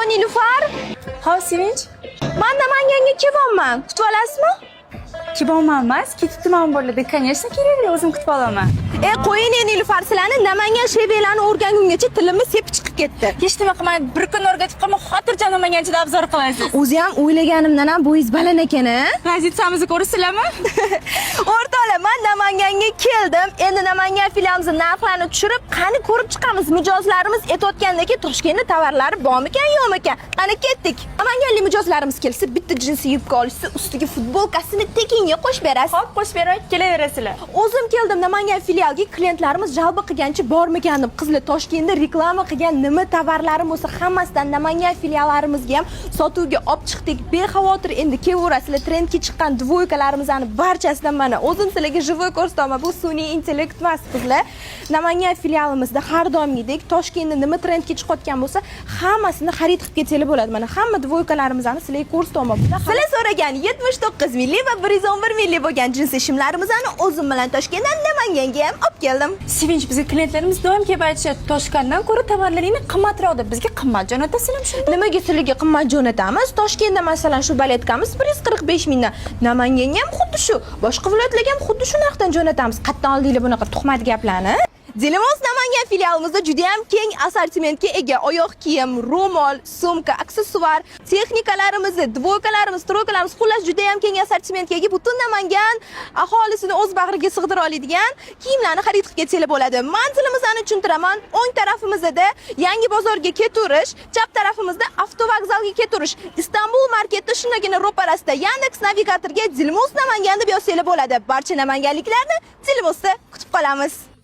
Nilufar. Ha, Sevinch. Man Namanganga kelyapman. Kutib olasizmi? Kelyapman emas, ketib tuman bo'ladi. Конечно, kerak, o'zim kutib olaman. E, qo'ying, Nilufar, sizlarni Namangan shevalarni o'rgangungacha tilimni sepib chiqib ketdi. Hech nima qilmay, bir kun o'rgatib qolma, xotirjam Namanganchada обзор qilasiz. O'zi ham o'ylaganimdan ham bo'yingiz baland ekan, a? Pozitsiyamizni ko'rasizlarmi? O'rtoqlar, man Namanganga keldim. Endi Namangan filialimizni narxlarini tushirib, qani ko'rib chiqamiz. Mijozlarimiz aytayotgandek, Toshkentda tovarlari bormikan, yo'qmikan? Qani ketdik. Namanganlik mijozlarimiz kelsa, bitta jinsi yubka olishsa, ustiga futbolkasini tekinga qo'shib berasiz. Hop, qo'shib beray, kelaverasizlar. O'zim keldim Namangan filialiga, klientlarimiz jalb qilgancha bormikan deb. Qizlar, Toshkentda reklama qilgan nima tovarlarim bo'lsa, hammasidan Namangan filiallarimizga ham sotuvga olib chiqdik. Bexavotir endi kelaverasizlar. Trendga chiqqan двойка larimizni barchasidan mana o'zim sizlarga живой ko'rsataman. Bu sun'iy intellekt emas, qizlar. Namangan filialimizda har doimgidek Toshkentda nima trendga chiqayotgan bo'lsa, hammasini xarid qilib ketsanglar bo'ladi. Mana hamma двойка larimizni sizlarga ko'rsataman. Sizlar so'ragan 79 milli va 111 milli bo'lgan jinsi shimlarimizni o'zim bilan Toshkentdan Namanganga ham olib keldim. Sevinch, bizga klientlarimiz doim kelib aytishadi, Toshkentdan ko'ra tovarlaringni qimmatroq deb. Bizga qimmat jo'natasizmi shunda? Nimaga sizlarga qimmat jo'natamiz? Toshkentda, masalan, shu балетка miz 145 mingdan. Namanganga ham xuddi shu, boshqa viloyatlarga ham xuddi shu narxdan jo'natamiz. Qayerdan oldinglar bunaqa tuhmat gaplarni? Dilimiz Namangan filialimizda juda ham keng assortimentga ega oyoq kiyim, ro'mol, sumka, aksessuar, texnikalarimizni, двойка larimiz, тройка larimiz, xullas, juda ham keng assortimentga ega, butun Namangan aholisini o'z bag'riga sig'dira oladigan kiyimlarni xarid qilib ketsanglar bo'ladi. Manzilimizni tushuntiraman. O'ng tarafimizda yangi bozorga keturish, chap tarafimizda avtovokzalga keturish. Istanbul marketda shundagina ro'parasida. Yandex navigatorga Dilmuz Namangan deb yozsanglar bo'ladi. Barcha namanganliklarni Dilmuzda kutib qolamiz.